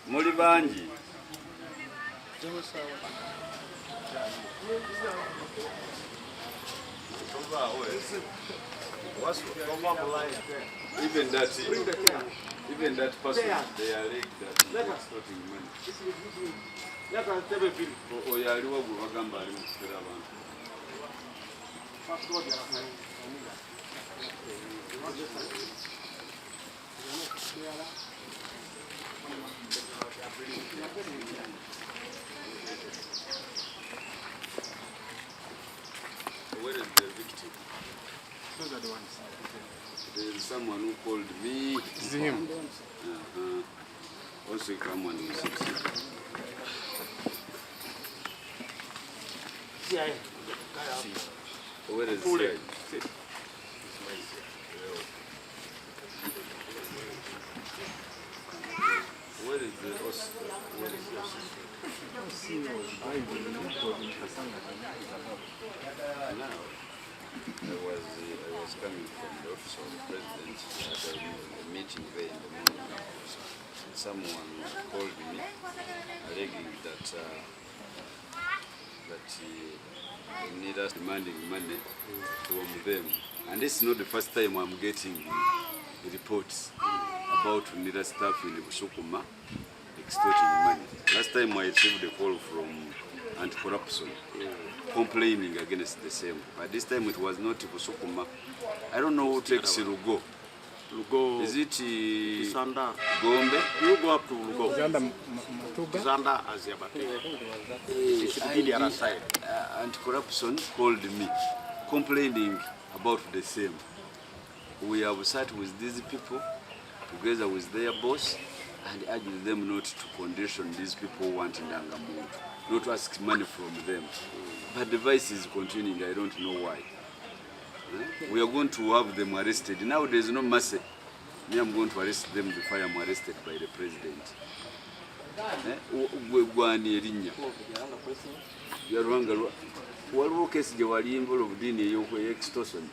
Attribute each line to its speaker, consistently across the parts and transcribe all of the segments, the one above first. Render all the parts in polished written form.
Speaker 1: Muli bangi. Even that person, they are like that he was extorting money. Oyo aliwo gwe bagamba ali mu kufera abantu. Where is the victim?
Speaker 2: Those are the ones.
Speaker 1: There is someone who called me.
Speaker 2: It's him.
Speaker 1: Also come and we sit. Where is the CI? Where is the OC? Where is the OC? Now, I was coming from the office of the president. I had a meeting there in the morning. Someone called me, alleging that need us demanding money from them. And this is not the first time I'm getting reports about UNIRA staff in Busukuma extorting money. Last time I received a call from anti-corruption complaining against the same. But this time it was not Busukuma. I don't know who takes Lugo.
Speaker 3: Lugo.
Speaker 1: Is it
Speaker 3: Kisanda.
Speaker 1: Gombe?
Speaker 3: You go up to Lugo.
Speaker 2: Zanda Matuga.
Speaker 3: Zanda Aziabate. It should be the other side.
Speaker 1: Anti-corruption called me complaining about the same. We have sat with these people together with their boss and urged them not to condition these people who want Ndangamuntu, not to ask money from them. But the vice is continuing, I don't know why. Eh? We are going to have them arrested. Now there is no mercy. Me, I'm going to arrest them before I am arrested by the president. Eh? Gwe gwani erinnya? Byalwanga waliwo case gye wali involved in ey'oku extortion.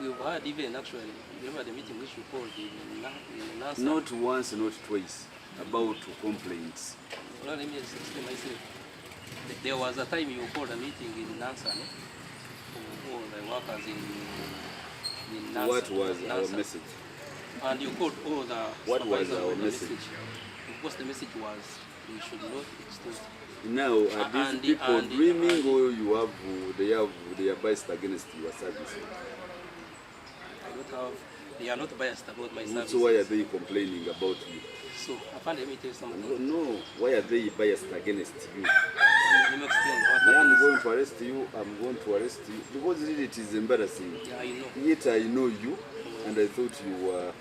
Speaker 4: We've had even actually, remember the meeting which we called in NASA?
Speaker 1: Not once, not twice, about complaints.
Speaker 4: Well, let me just explain myself. There was a time you called a meeting in Nansane for all the workers in Nansa.
Speaker 1: What was our
Speaker 4: Nansa.
Speaker 1: message?
Speaker 4: And you called all the
Speaker 1: What was
Speaker 4: supervisors
Speaker 1: our
Speaker 4: with the
Speaker 1: message?
Speaker 4: Of course, the message was we should not extort.
Speaker 1: Now, are these people dreaming or you have they have they are biased against your service?
Speaker 4: I don't have, they are not biased about my services.
Speaker 1: So why are they complaining about you?
Speaker 4: So, Afande, let me tell you something.
Speaker 1: No, why are they biased against you?
Speaker 4: Let me explain what
Speaker 1: Me, I'm
Speaker 4: happens.
Speaker 1: going to arrest you, I'm going to arrest you. Because really it is embarrassing.
Speaker 4: Yeah, I know.
Speaker 1: Yet I know you and I thought you were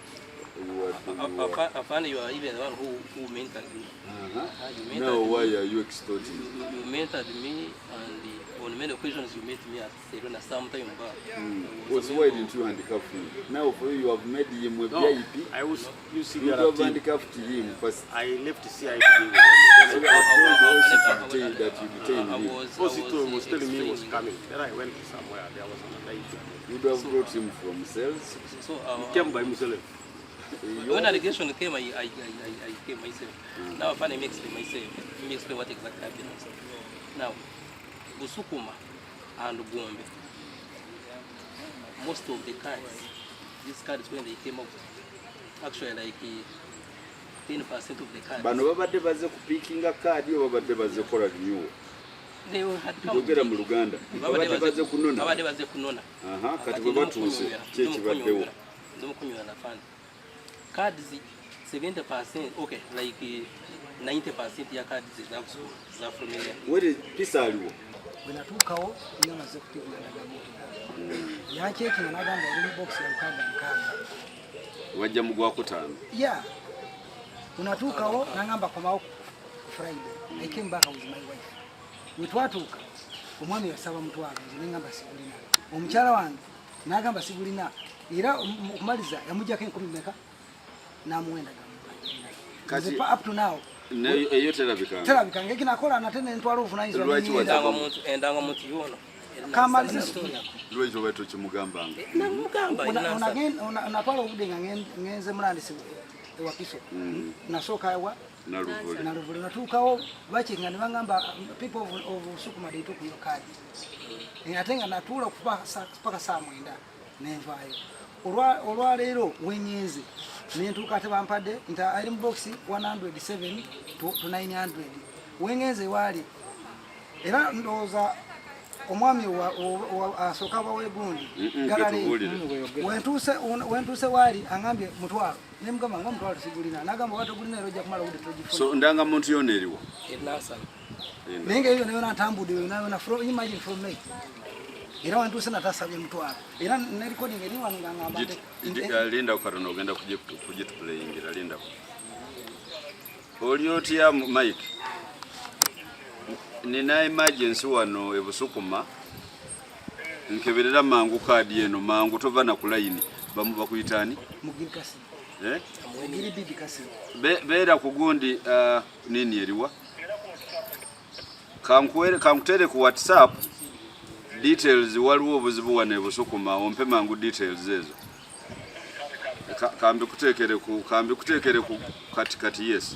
Speaker 4: Afande, you are even the one who mentored me. You mentored
Speaker 1: Now
Speaker 4: me.
Speaker 1: why are you extorting?
Speaker 4: You mentored me, and on many occasions you met me at Serena some time back. I was a
Speaker 1: So why
Speaker 4: member.
Speaker 1: didn't you handcuff him? Now for you, you have made him a
Speaker 3: No,
Speaker 1: VIP.
Speaker 3: I was using
Speaker 1: You
Speaker 3: the
Speaker 1: have
Speaker 3: other team.
Speaker 1: handcuffed him first.
Speaker 3: I left CIP with them.
Speaker 1: So
Speaker 3: Then
Speaker 1: I
Speaker 3: I
Speaker 1: told
Speaker 4: I
Speaker 1: also to that you detained
Speaker 4: I
Speaker 1: him.
Speaker 4: was, I was
Speaker 3: Osito was telling me he was
Speaker 4: explaining.
Speaker 3: coming. Then I went somewhere. There was another issue.
Speaker 1: You would have brought him from cells.
Speaker 4: So,
Speaker 3: He came by himself.
Speaker 4: when allegation came, I came myself. Now, if I may explain myself, let me explain what exactly happened. Now, Busukuma and Gombe, most of the cards, these cards when they came out, actually like 10% of the cards,
Speaker 1: Bano babadde bazze kupickinga kaadi oba babadde bazze kukola renewal?
Speaker 4: They had come.
Speaker 1: Yogera mu Luganda. Babadde bazze kunona.
Speaker 4: Babadde bazze kunona.
Speaker 1: Aha, kati bwe batuuse ki ekibaddewo?
Speaker 4: Ndomukunywa nafandi cards 70%, okay, like 90% ya cards zafulumira.
Speaker 1: Were pisa aliwo?
Speaker 5: Bwe natuukawo nga maze kutegula ndagamuntu, yancheckinga n'agamba oli mu box ya 66.
Speaker 1: Wajja mu gwakutaano.
Speaker 5: Ya, bwe natuukawo n'agamba komawo ku Friday. I came back with my wife. Bwe twatuuka omwami yasaba 5,000, nze nengamba sigulina. Omukyala wange n'agamba sigulina, era okumaliza yamugjako enkumi meka n'amuwa endagamuntu.
Speaker 1: Kati-
Speaker 5: Nze up to now
Speaker 1: Nayo eyo terabikanga.
Speaker 5: Terabikanga ekinakola nate nentwala obuvunanyizibwa
Speaker 1: Lwaki
Speaker 5: neŋŋenda.
Speaker 4: Endangamuntu yono.
Speaker 5: Kamalize story yako.
Speaker 1: Lwaki oba tokimugambanga?
Speaker 4: Namugamba.
Speaker 5: Natwala obudde nga ngenze mulandisi ewakiso. Nasooka wa
Speaker 1: Naluvule.
Speaker 5: Naluvule natuukawo bakinga ne baŋŋamba people of Busukuma they took your card. Ate nga natuula paka saa 9 nenvaayo. Olwaleero wenyenze nentuuka ate bampadde nti ali mu box 107 to 900 wengenze waali era ndowooza omwami asooka abaweegundi wentuuse waali aŋambye mutwalo nemugamba nga omutwalo sigulina nagamba oba togulina era ojja kumala obudde togifuna.
Speaker 1: So ndanga muntu yona eriwo
Speaker 5: naye nga eyo yona ntambudde yona imagine from me era wentuuse natasabye mutwalo era ne recording eri wano nga ngamba
Speaker 1: linda katono ogenda kugituplayingira lindako. Oli otya Mike? Nina emergency wano e Busukuma nkeberera mangu kaadi eno mangu tova na ku layini bamu bakuyita ani? Beera ku gundi nini eriwa kankutere ku WhatsApp details waliwo obuzibu wano e Busukuma ompe mangu details ezo kambikuteekere ku kati yes.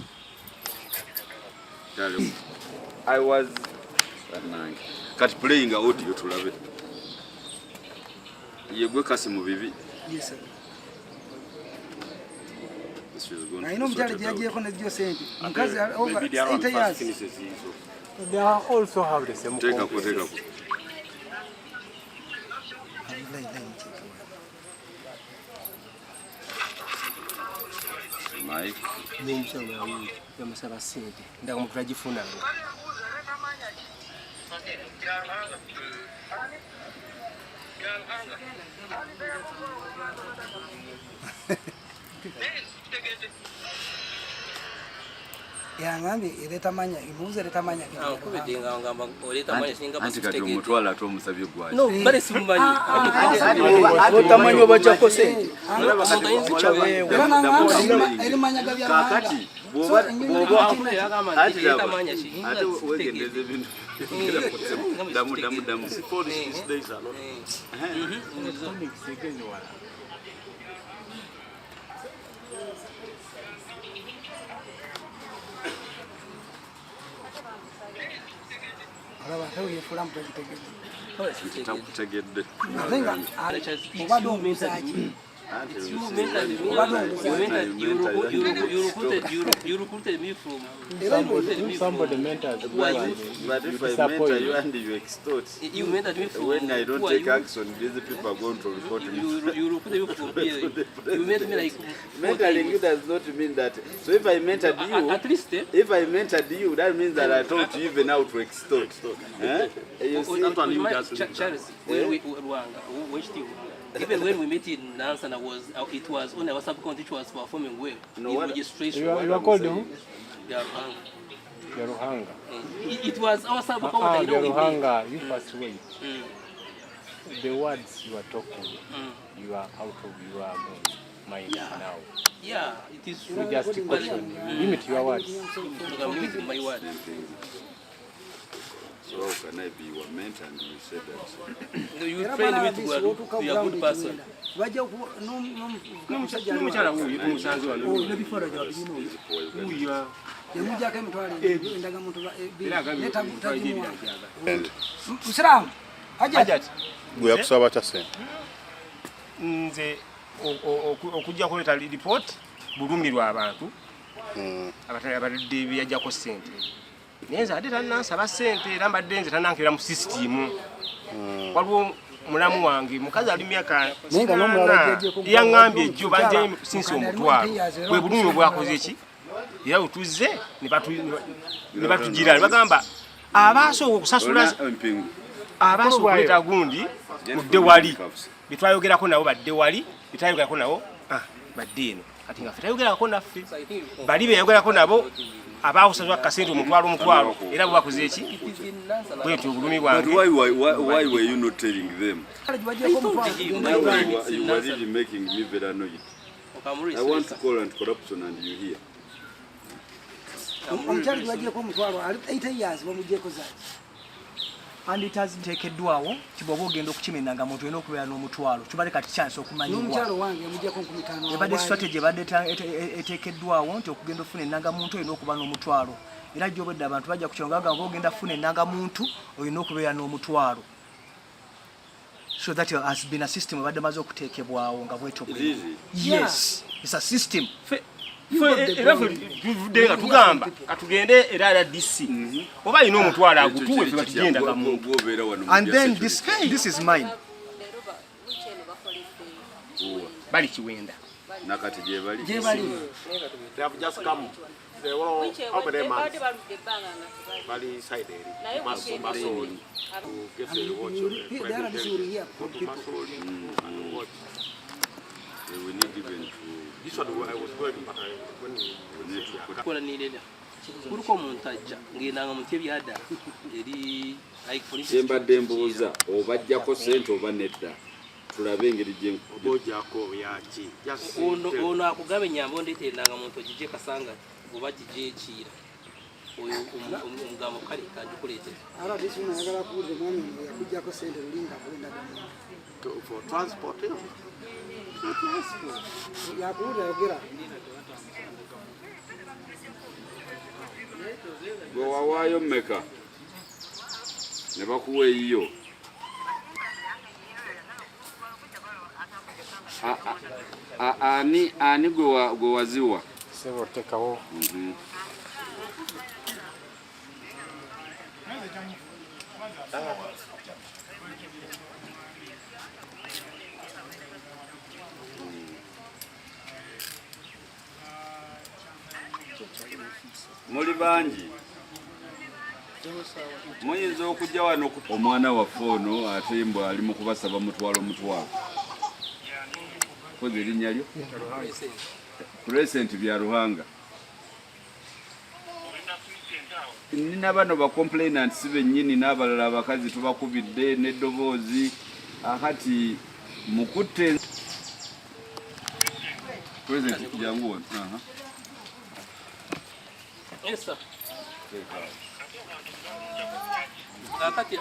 Speaker 1: I was kati playing audio tulabe yegwe kasi mu bibi.
Speaker 5: Yes sir. Alina omukyala gye yagyeko nejjo sente mukazi over 80 years.
Speaker 2: They also have the same
Speaker 1: complex. Mike
Speaker 3: n'omukyala yamusaba ssente ndaga omuntu agifunanga.
Speaker 5: Yangambye eretamanya imuuze eretamanya
Speaker 1: anti kati omutwalo ate omusabye gwaki?
Speaker 4: No, bale simumanyi.
Speaker 6: Otamanyi obajjako ssente.
Speaker 1: Kakati bw'oba ate weegendereza ebintu damu damu damu. Takutegedde.
Speaker 4: You recruited me from
Speaker 2: somebody mentors you.
Speaker 1: But if I mentor you and you extort,
Speaker 4: you mentored me from
Speaker 1: when I don't take action, these people are going to report me.
Speaker 4: You recruited me from here. You mentored me like
Speaker 1: mentoring you does not mean that. So if I mentored you,
Speaker 4: at least
Speaker 1: if I mentored you, that means that I taught you even how to extort. You see,
Speaker 4: Charles, even when we met in Nansana, it was only our sub-county which was performing well in registration.
Speaker 2: You are called who?
Speaker 4: Byaruhanga.
Speaker 2: Byaruhanga.
Speaker 4: It was our sub-county.
Speaker 2: Byaruhanga, you first wait. The words you are talking, you are out of your mind now.
Speaker 4: Yeah, it is
Speaker 2: true. We just caution you. Limit your words.
Speaker 4: I'm limiting my words.
Speaker 1: So how can I be your mentor and you said that?
Speaker 4: No, you train me to be a good person.
Speaker 3: N'omukyala wuuyo tumusanze wano. Wuuyo.
Speaker 5: Yamuggyako emitwalo endagamuntu tagimuwa. Musiraamu Hajati.
Speaker 7: Gwe yakusaba kya ssente?
Speaker 3: Nze okujja kuleeta report bulumirwa abantu abaludde beyajjako ssente. Naye nze ate tannansaba ssente era mbadde nze tannankebera mu sisitimu. Waliwo mulamu wange mukazi ali myaka yaŋŋambye ejjo banje sinsi omutwalo bwe bulumi obwakoze ki era bwe ne batugira ne bagamba abaasooka okusasula abaasooka okuleeta gundi mudde wali bye twayogerako nabo badde wali bye twayogerako nabo badde eno kati nga ffe tayogerako naffe bali beyayogerako nabo abakusasula kasente omutwalo omutwalo era bwe bakoze eki bwetyo obulumi bwange.
Speaker 1: Why were you not telling them? You were really making me very annoyed. I want to call anti-corruption and you here.
Speaker 5: Omukyala gwe bagyeko omutwalo ali 80 years bamugyeko zaki?
Speaker 6: And it has nteekeddwawo nti bw'oba ogenda okukima endagamuntu olina okubeera n'omutwalo. Kibadde kati chance okumanyibwa.
Speaker 5: N'omukyalo wange yamuggyako 50,000.
Speaker 6: Ebadde strategy ebadde eteekeddwawo nti okugenda okufuna endagamuntu olina okuba n'omutwalo. Era gy'obwedda abantu bajja ku kyalo nga bagamba ogenda kufuna endagamuntu olina okubeera n'omutwalo. So that has been a system ebadde maze okuteekebwawo nga bwetyo bwe.
Speaker 1: Really?
Speaker 6: Yes, it's a system.
Speaker 3: Era tuvudde nga tugamba katugende era RDC oba alina omutwalo agutuwe ffe batugenda gamuntu.
Speaker 6: And then this is mine.
Speaker 3: Bali Kiwenda.
Speaker 1: Nakati gye bali.
Speaker 5: Gye bali.
Speaker 8: They have just come. They were how many months? Bali side eri. Masoli. To get the watch.
Speaker 5: The RDC will hear
Speaker 8: Go
Speaker 5: from
Speaker 8: to
Speaker 5: people.
Speaker 8: Masoli and watch.
Speaker 1: We need even to
Speaker 8: This one I was going, but I, when
Speaker 1: we need to put
Speaker 4: Kola nirera kuliko omuntu ajja ng'endanga muntu ebyadda eri like for instance,
Speaker 1: Kyembadde mbuuza obajjako ssente oba nedda, tulabe engeri gye
Speaker 8: Obojako yaki. Just
Speaker 4: ono ono akugamba enyambo ndeeta endanga muntu ogije Kasanga oba gije Kiira, oyo omugambo kale kanjikuleetera.
Speaker 5: RDC ono ayagala kuwulira omwami ono yakuggyako ssente luli nga akuwa endagamuntu.
Speaker 8: For transport. Yeah.
Speaker 5: Yakuwulira yogera.
Speaker 1: Gwe wawaayo mmeka ne bakuwa eyiyo? Ani gwe waziwa?
Speaker 2: Sebo tekawo.
Speaker 1: Muli bangi muyinza okujja wano omwana waffe ono ate mbw ali mu kubasaba mutwalo mutwalo. Kozi erinnya lyo Crescent bya Ruhanga. Nina bano ba complainants bennyini n'abalala abakazi tubakubidde n'eddoboozi akati mukutte. President jangu wano.
Speaker 4: Yes, sir. Kakati,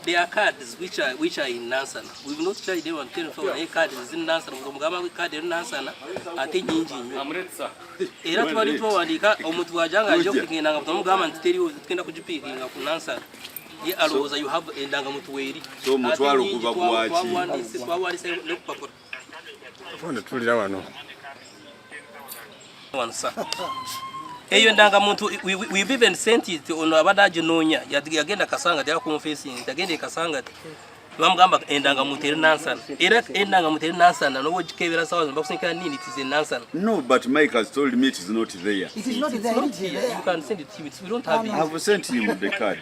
Speaker 4: there are cards which are in Nansana. We've not tried them and tell them naye cards ziri Nansana. Omugamba card eri Nansana ate nyingi nnyo. Era twali twawandiika omuntu bw'ajja ng'ajja okugenda nga tumugamba nti teriwo tugenda kugipiikinga ku Nansana. Ye alowooza you have endangamuntu weeri.
Speaker 1: So omutwalo guba gwaki?
Speaker 4: Twawandiise ne ku papula.
Speaker 3: Fone tulira wano.
Speaker 4: One, sir. Eyo ndangamuntu we've even sent it ono abadde aginoonya yagenda Kasanga yali confessing yagenda e Kasanga bamugamba endangamuntu eri Nansana era endangamuntu eri Nansana n'oba ogikebera sawa zino bakusindikira nini, it is in Nansana.
Speaker 1: No, but Mike has told me it is not there.
Speaker 5: It is not
Speaker 4: It's
Speaker 5: there.
Speaker 4: not
Speaker 5: It is
Speaker 4: here.
Speaker 5: there.
Speaker 4: You can send it to him. We don't have it.
Speaker 1: I've sent him the card.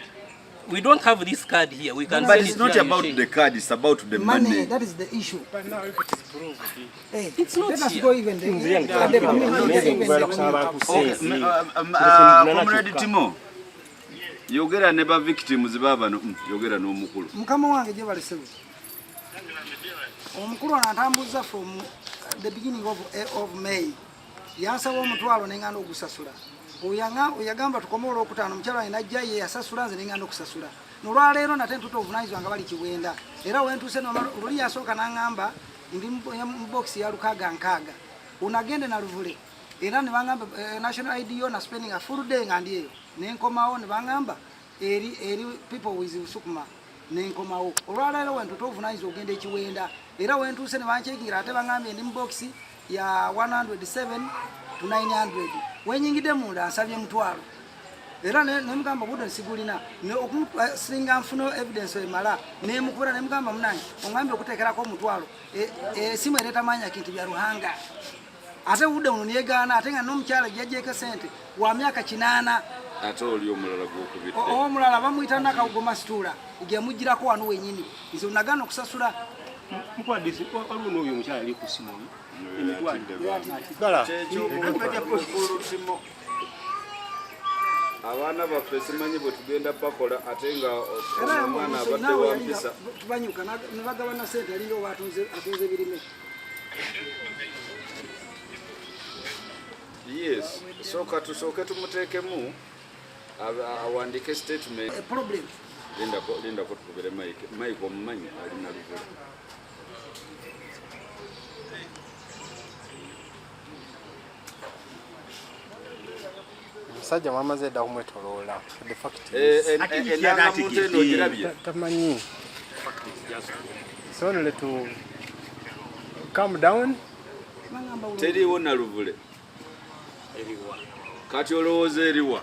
Speaker 4: We don't have this card here. We can
Speaker 1: But
Speaker 4: send
Speaker 1: it's
Speaker 4: it
Speaker 1: not
Speaker 4: here and
Speaker 1: about
Speaker 4: you
Speaker 1: the card, it's about the
Speaker 5: Money,
Speaker 1: money.
Speaker 5: that is the issue.
Speaker 2: But now if it is proved,
Speaker 5: Hey,
Speaker 4: It's not
Speaker 5: let us
Speaker 4: here.
Speaker 5: go even the, at the community, even the community.
Speaker 1: Okay, Comrade Timo, yogera ne ba victims babano, yogera n'omukulu.
Speaker 5: Mukama wange gye balesebo. Omukulu ono antambuza from the beginning of May. Yansaba omutwalo ne nganda ogusasula. Oyagamba tukome olwokutaano, omukyala wange n'ajja ye yasasula, nze ne nganda okusasula. Nolwaleero nate ntuta obuvunaanyizibwa nga bali Kiwenda. Era wentuuse luli yasooka n'aŋŋamba ndi mu box ya 6,600. Onagende na Luvule. Era ne baŋŋamba national ID yo na spending a full day nga ndi eyo. Ne nkomawo ne baŋŋamba eri people with Busukuma. Ne nkomawo. Olwaleero wentuta obuvunaanyizibwa ogenda e Kiwenda. Era wentuuse ne banchekingira ate baŋŋambye ndi mu box ya 107 to 900. Wenyingidde munda nsabye mutwalo. Era ne mugamba budde nsigulina. Ne singa nfuna evidence emala ne mukubira ne mugamba munange ongambye okuteekerako omutwalo. Esimu ereeta maanyi kintu bya Ruhanga. Ate budde ono neegaana ate nga n'omukyala yaggyeko ssente wa myaka 8.
Speaker 1: Ate oli omulala gw'okubidde.
Speaker 5: Omulala bamuyita Nakawugo Masitula gye mugirako wano wennyini. Nze nagaana okusasula.
Speaker 3: Mukwadde waliwo n'oyo omukyala ali ku ssimu.
Speaker 1: Kyekyo abaana baffe simanyi bwe tugenda bakola ate nga omwana abadde wa mpisa.
Speaker 5: Tubanyuka ne bagabana ssente alinga oba atunze birime.
Speaker 1: Yes, sooka tusooke tumuteekemu awandiike statement.
Speaker 5: A problem.
Speaker 1: Lindako, lindako tukubire Mike. Mike omumanyi ali Naluvule.
Speaker 9: Omusajja mwamaze dda kumwetoloola. The fact
Speaker 1: Eh,
Speaker 9: is
Speaker 1: eh, eh, endangamuntu eno ogirabye?
Speaker 9: Tamanyi. So only to calm down.
Speaker 1: Teriiwo Naluvule. Kati olowooza eriwa?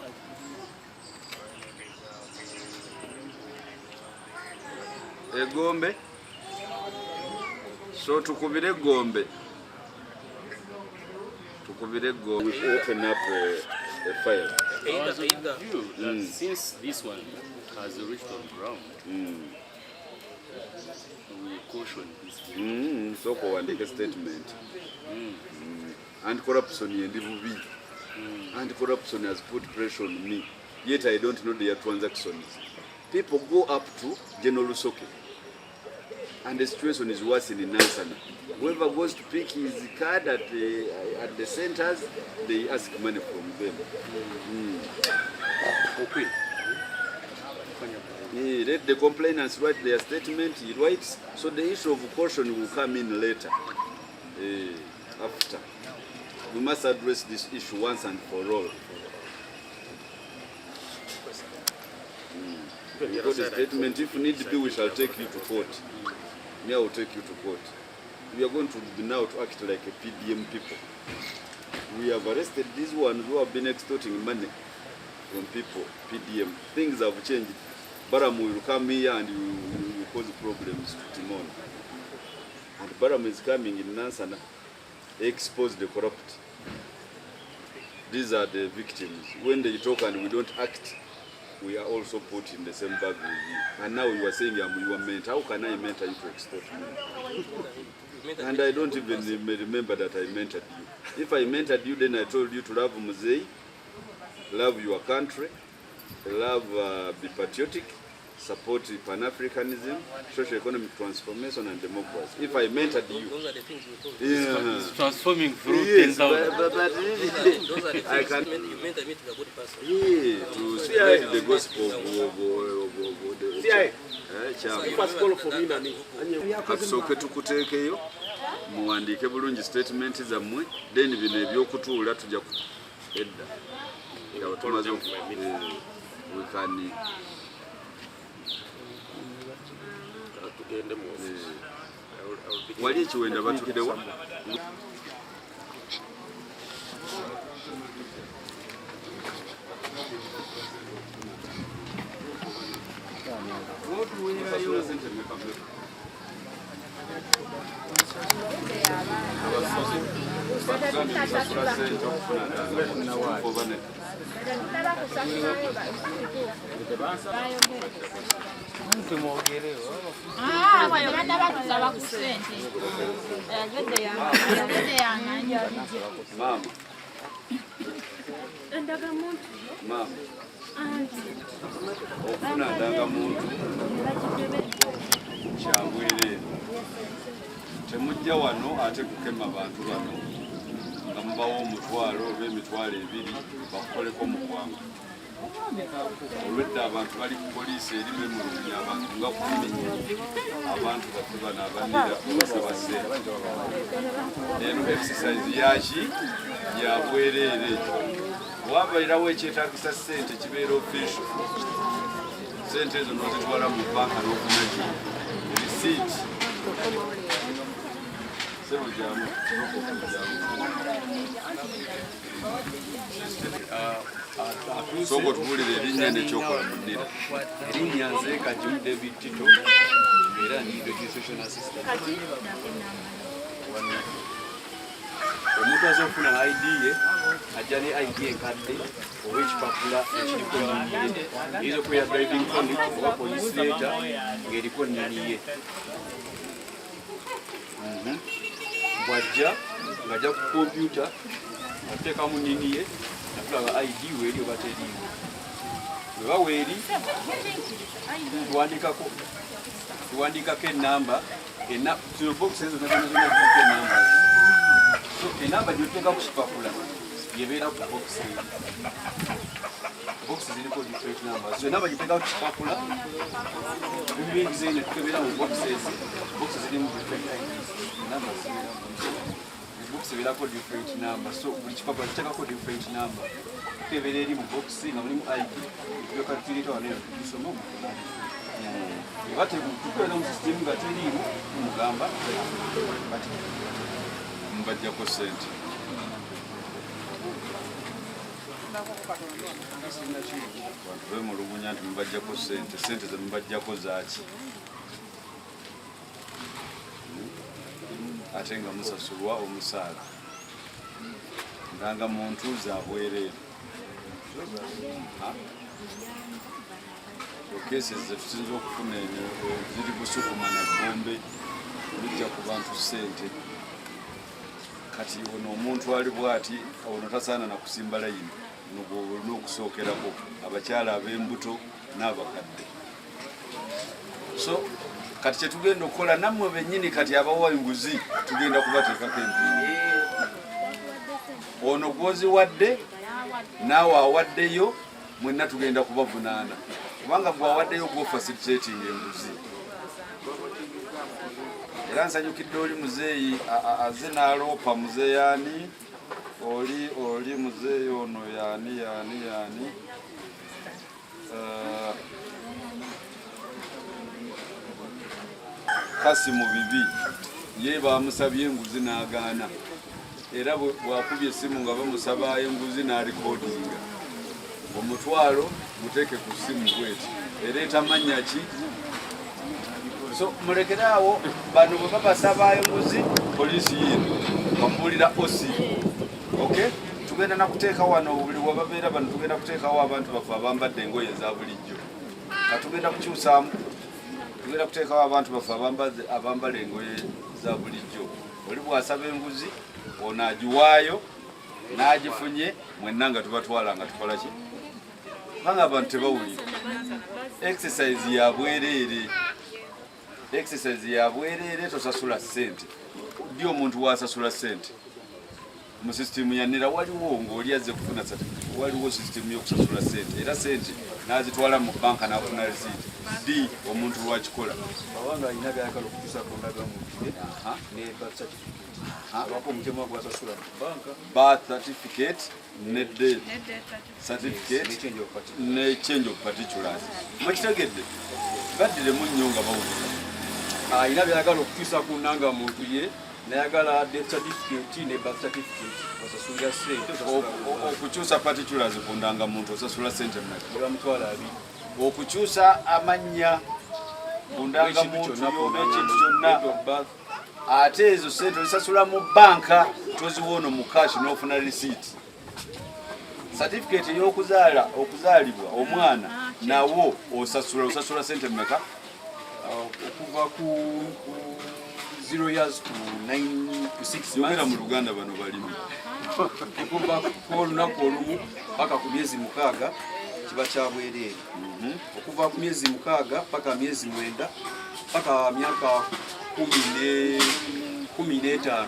Speaker 1: Egombe? So tukubire egombe. Tukubire egombe. We open up a file.
Speaker 4: Either, either.
Speaker 10: View that since this one has reached on ground, we caution this.
Speaker 1: Sooka owandiike statement. Anti-corruption yendi bubi. Anti-corruption has put pressure on me. Yet I don't know their transactions. People go up to General Lusoke. And the situation is worse in Nansana. Whoever goes to pick his card at the centers, they ask money from them.
Speaker 10: Okay.
Speaker 1: Yeah, let the complainants write their statement, he writes, so the issue of caution will come in later, after. We must address this issue once and for all. We got a statement, if need be, we shall take you to court. Me, I will take you to court. We are going to be now to act like a PDM people. We have arrested these ones who have been extorting money from people, PDM. Things have changed. Balaam will come here and will cause problems to Timon. And Balaam is coming in Nansana, expose the corrupt. These are the victims. When they talk and we don't act, we are also put in the same bag with you. And now you are saying I'm your mentor. How can I mentor you to extort me? And I don't even remember that I mentored you. If I mentored you, then I told you to love Muzei, love your country, love, be patriotic, support Pan-Africanism, socio-economic transformation and democracy. If I mentored you.
Speaker 4: Those are the things we told.
Speaker 1: Yeah.
Speaker 10: It's transforming through
Speaker 1: Yes,
Speaker 10: 10,000.
Speaker 1: but really,
Speaker 4: Those are the
Speaker 1: I
Speaker 4: things
Speaker 1: can,
Speaker 4: you meant me to be a good person.
Speaker 1: Yeah, to spread the gospel of the Katusooke tukuteekeyo muwandiike bulungi statement zammwe, then bino ebyokutuula tujja edda. Nga tumaze we can
Speaker 8: Tugende mu office.
Speaker 1: Wali ekiwenda batuddewa? Mama. Mama. Okufuna ndangamuntu kyabwereere. Temujja wano ate kukema bantu bano nga mubawa omutwalo oba emitwalo ebiri bakukoleko mu bwangu. Olwedda abantu bali ku poliisi eri bemulugunya abantu nga 10 abantu baffe bano abanira basaba ssente. Leero exercise yaki ya bwereere. Wabeerawo ekyetaagisa ssente kibeera official. Ssente ezo n'ozitwala mu banka n'ofuna ki? Receipt. Ssebo jamu. Sooka otubuulire erinnya n'ekyokola mu nnira.
Speaker 11: Erinnya nze Kagimu David Tito, era ndi registration assistant. Omuntu aze okufuna ID ye ajja ne ID enkadde oba ekipapula ekiriko ennimi ye, eyinza okubeera driving permit oba police letter ng'eriko ennimi ye. Bw'ajja ng'ajja ku kompyuta atuteekamu nnimi ye natulaba ID weeri oba teriiwo. Bwe baweeri tuwandiikako ennamba, zino box ezo zonna zonna ziriko ennamba. So ennamba gy'otuteeka ku kipapula yebeera ku box eyo. Box ziriko different numbers. So enamba giteeka ku kipapula, tubiyingiza eno tukebera mu boxes, boxes zirimu different IDs, numbers zibeera mu box ebeerako different number. So buli kipapula kiteekako different number. Tukebera eri mu box nga mulimu ID, tulyoka tugireeta wano eno tugisoma omuntu. Oba tukeera mu system nga teriimu, tumugamba but
Speaker 1: Mubajjako sente. Abantu bemulugunya nti mubajjako sente. Sente zemubajjako zaaki? Ate nga musasulwa omusaala, ndangamuntu za bwereere. Cases zetusinza okufuna eno ziri Busukuma na Gombe, lujja ku bantu sente. Kati ono omuntu ali bwati, ono tasaana na kusimba layini, olina okusookerako abakyala ab'embuto n'abakadde. So kati kyetugenda okukola nammwe bennyini kati abawa enguzi tugenda kubateekako empiima. Ono gwoziwadde naawe awaddeyo, mwenna tugenda kubavunaana, kubanga gwe awaddeyo gwo facilitating enguzi. Era nsanyukidde oli muzeeyi aze n'aloopa. Muzeeyi ani oli? Oli muzeeyi ono yani yani yani? Kasimu Bibi ye bamusabye enguzi n'agaana, era bwakubye essimu nga bamusaba enguzi n'arecordinga. Omutwalo muteeke ku ssimu bweti ereeta mannya ki? So mulekere awo bano bwe babasaba enguzi, poliisi yiino bamubuulira OC. Okay, tugenda nakuteeka wano buli wababeera bano, tugenda kuteekawo abantu baffe abambadde engoye eza bulijjo. Katugenda kukyusaamu, tugenda kuteekawo abantu baffe abambala engoye za bulijjo. Oli bw'asaba enguzi, ono agiwaayo n'agifunye, mwenna nga tubatwala nga tukola ki? Kubanga abantu tebawulira. Exercise ya bwereere, exercise ya bwereere, tosasula ssente. Ddi omuntu wasasula ssente mu sisitimu ya NIRA? Waliwo ng'oli azze kufuna certificate, waliwo sisitimu y'okusasula ssente, era ssente n'azitwala mu banka n'afuna receipt. Ddi omuntu lwakikola?
Speaker 11: Abanga alina byayagala okutuusa ku ndagamuntu ye ne birth certificate, abako omutemwa gwasasula mu banka.
Speaker 1: Birth certificate ne death certificate ne change of particulars. Mukitegedde? Baddiremu nnyo nga bawulira.
Speaker 11: Alina byayagala okutuusa ku ndangamuntu ye, nayagala death certificate ne birth certificate, osasulira ssente.
Speaker 1: Okukyusa particulars ku ndangamuntu osasula ssente mmeka?
Speaker 11: Eba 20,000.
Speaker 1: Okukyusa amannya ku ndangamuntu yo n'ekintu kyonna, ate ezo sente ozisasula mu banka, toziwa ono mu cash n'ofuna receipt. Certificate ey'okuzaala, okuzaalibwa omwana, nawo osasula. Osasula sente mmeka?
Speaker 11: Okuva ku 0 years to 9 to 6
Speaker 1: Yogera mu
Speaker 11: months.
Speaker 1: Luganda, bano balimi.
Speaker 11: Okuva ku olunaku olumu paka ku myezi 6 kiba kya bwereere. Okuva ku myezi 6 paka myezi 9 paka myaka 15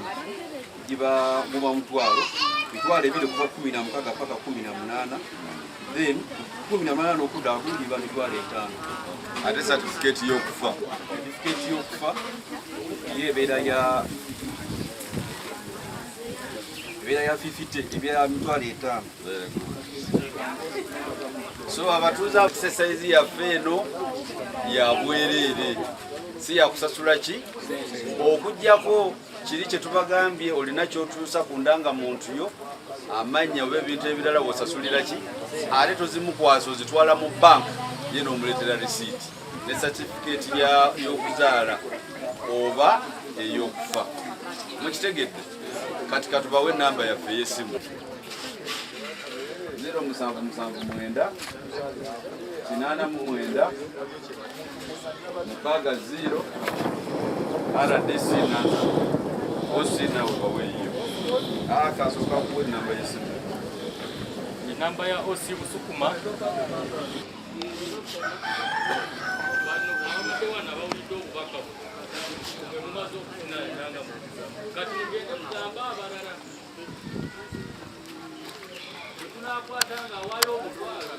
Speaker 11: giba guba mutwalo, 20,000 okuva 16 paka 18, then 18 okudda waggulu giba 50,000.
Speaker 1: Ate certificate y'okufa?
Speaker 11: Certificate y'okufa ye ebeera ya 50, ebeera ya 50,000.
Speaker 1: So abatuuze, exercise yaffe eno ya bwereere, si yakusasula ki, okugjako kiri kye tubagambye, olina kyotuusa ku ndangamuntu yo, amannya oba ebintu ebirala, wosasulira ki, ate tozimukwasa, ozitwala mu bank ye n'omuleetera receipt ne certificate y'okuzaala oba ey'okufa. Mukitegedde? Kati katubawe enamba yaffe ey'essimu: 0779 89 60. RDC Nansa, OC nawe baweeyo akasooka kuwa enamba y'essimu.
Speaker 10: Enamba ya OC Busukuma. Bano ababadde wano abawulidde obubaka bwe mumaze okufuna endangamuntu, kati mugende mugambe abalala bwe tunakwata nga awaayo omutwalo.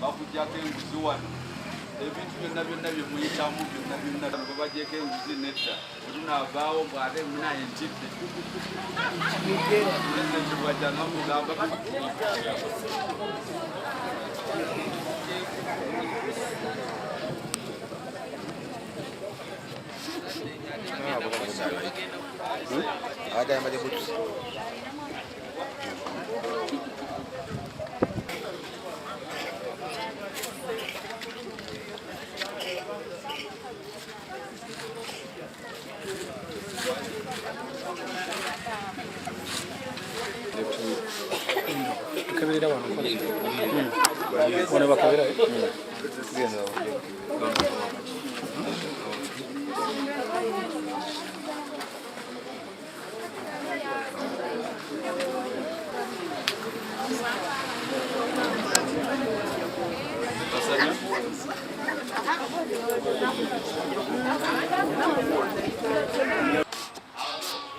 Speaker 1: Bakujjako enguzi wano ebintu byonna byonna bye muyitamu byonna byonna babajjeko enguzi nedda wetunaavaawo bwate munaye ntidde pulezidenti bwajja nga mugamba.
Speaker 12: Abadde ayambadde butusi.
Speaker 9: Tukeberera wano wano bakebera. Tugenda.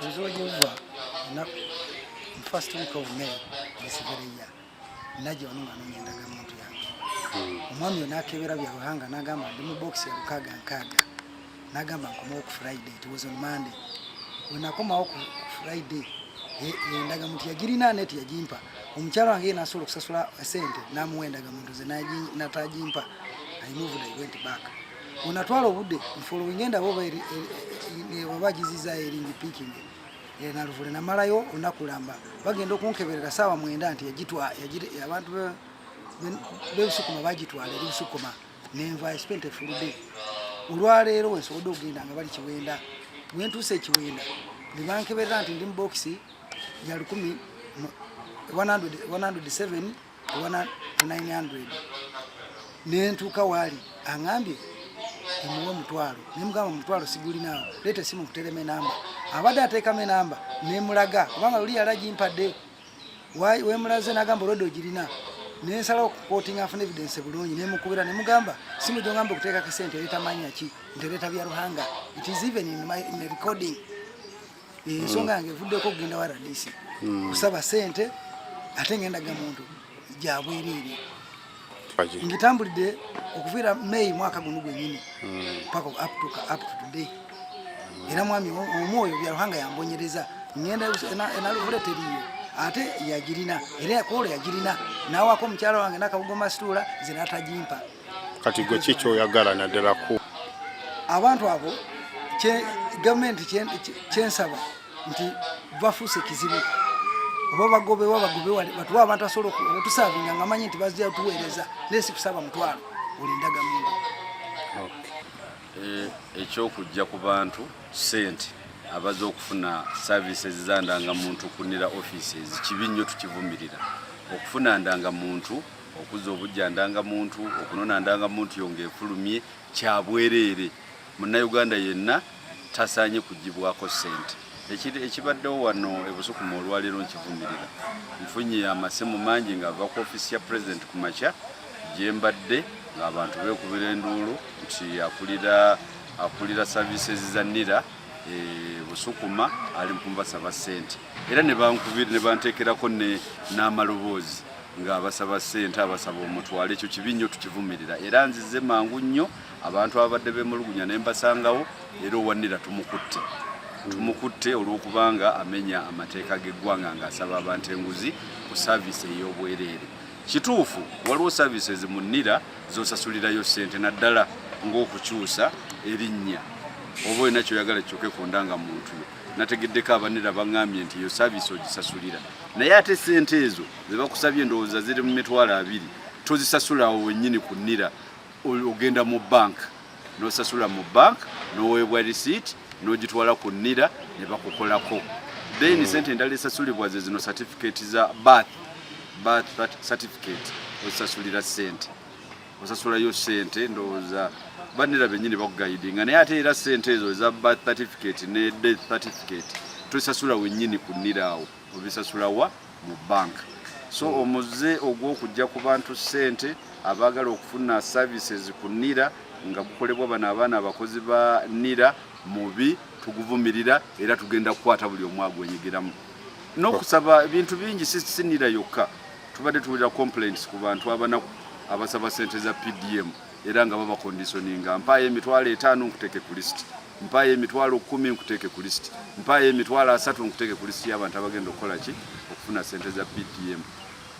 Speaker 5: Obuzibu gyebuva first week of May this very year, najja wano nga noonya endagamuntu yange. Omwami oyo n'akebera bya Ruhanga n'agamba ndi mu box ya 66, n'agamba nkomawo ku Friday. It was on Monday. We nakomawo ku Friday, endagamuntu yagirina naye teyagimpa. Omukyala wange ye n'asobola okusasula sente n'amuwa endagamuntu ze natagimpa. I moved, I went back. Wenatwala obudde following endaba oba oba agizizaayo eringi picking Naluvule, namalayo olunaku lamba. Bagenda okunkeberera saawa 9 nti abantu b'Ebusukuma bagitwala eri Busukuma. Nenva, I spent a full day. Olwaleero wensobodde okugenda nga bali Kiwenda. Bwentuuse Ekiwenda ne bankeberera nti ndi mu bokisi ya lukumi 107 900. Nentuuka waali aŋambye emuwe 500. Nemugamba 500 sigulinaawo, leeta esimu nkuteremu enamba. Abadde ateekamu enamba nemulaga kubanga luli yali agimpadde. Wemulaze nagamba olwedde ogirina. Nensalawo okuquotinga nfuna evidence bulungi. Nemukubira nemugamba simu gyongamba okuteekako sente ereeta mannya ki? Ntereeta bya Ruhanga. It is even in the recording. Ensonga yange evuddeko okugenda wa RDC kusaba sente ate ngendaga muntu gyabwereere. Ngitambulidde okuviira May mwaka guno gwenyini paka up to today. Era mwami omwoyo bya Ruhanga yambonyereza. Ngenda enaluvule teriyo ate yagirina, era yakola yagirina nawako omukyala wange nakabugo masituula nze natagimpa.
Speaker 7: Kati gwe ki kyoyagala naddala ku
Speaker 5: Abantu abo gavumenti kyensaba nti bafuuse kizibu, oba bagobewa bagobewa, batuwe abantu asobola okutuservinga nga manyi nti bazija tuweereza, naye si kusaba 500 olindaga muntu.
Speaker 1: Ekyokujja ku bantu sente abaza okufuna services za ndangamuntu ku NIRA offices kibi nnyo, tukivumirira. Okufuna ndangamuntu, okuzza obujja ndangamuntu, okunona ndangamuntu yo ng'efulumye kyabwereere. Munnayuganda yenna tasaanye kugibwako sente. Ekibaddewo wano ebusukuma olwaleero nkivumirira. Nfunye amasimu mangi ng'ava ku ofiisi ya president ku makya gye mbadde ng'abantu beekubira enduulu nti akulira services za NIRA Busukuma ali mukumbasaba ssente, era ne bankubira ne banteekerako n'amaloboozi ng'abasaba ssente, abasaba 500. Ekyo kibi nnyo, tukivumirira. Era nzize mangu nnyo abantu ababadde beemulugunya ne mbasangawo, era owa NIRA tumukutte. Tumukutte olw'okubanga amenya amateeka g'eggwanga ng'asaba abantu enguzi ku service ey'obwereere. Kituufu waliwo services mu NIRA z'osasulirayo ssente, naddala ng'okukyusa erinnya oba olina kyoyagala kikyuke ku ndangamuntu yo. Nategeddeko abanira baŋŋambye nti eyo service ogisasulira, naye ate ssente ezo ze bakusabye ndowooza ziri mu 20,000. Tozisasula awo wennyini ku NIRA, ogenda mu bank n'osasula mu bank n'oweebwa receipt n'ogitwala ku NIRA ne bakukolako. Then sente endala esasulibwa ze zino certificate za birth. Birth certificate osasulira ssente, osasulayo ssente. Ndowooza banira bennyini bakuguidinga, naye ate era ssente ezo eza birth certificate ne death certificate tosasula wennyini ku NIRA awo, obisasula wa? Mu bank. So omuze ogw'okujja ku bantu ssente abaagala okufuna services ku NIRA nga gukolebwa bano abaana abakozi ba NIRA mubi, tuguvumirira era tugenda kukwata buli omu agwenyigiramu n'okusaba ebintu bingi. Si NIRA yokka, tubadde tuwulira complaints ku bantu abanaku abasaba sente za PDM era nga babaconditioninga: mpaayo 50,000 nkuteeke ku list, mpaayo 10,000 nkuteeke ku list, mpaayo 30,000 nkuteeke ku list y'abantu abagenda okukola ki? Okufuna sente za PDM.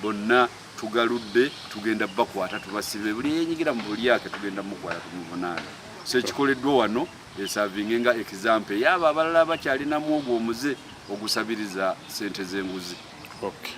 Speaker 1: Bonna tugaludde, tugenda bakwata tubasibe. Buli yenyigira mu bulyake tugenda mukwata tumuvunaana. So ekikoleddwa wano eservinge nga example yaabo abalala bakyalinamu ogwo omuze ogusabiriza sente z'enguzi.
Speaker 7: Okay.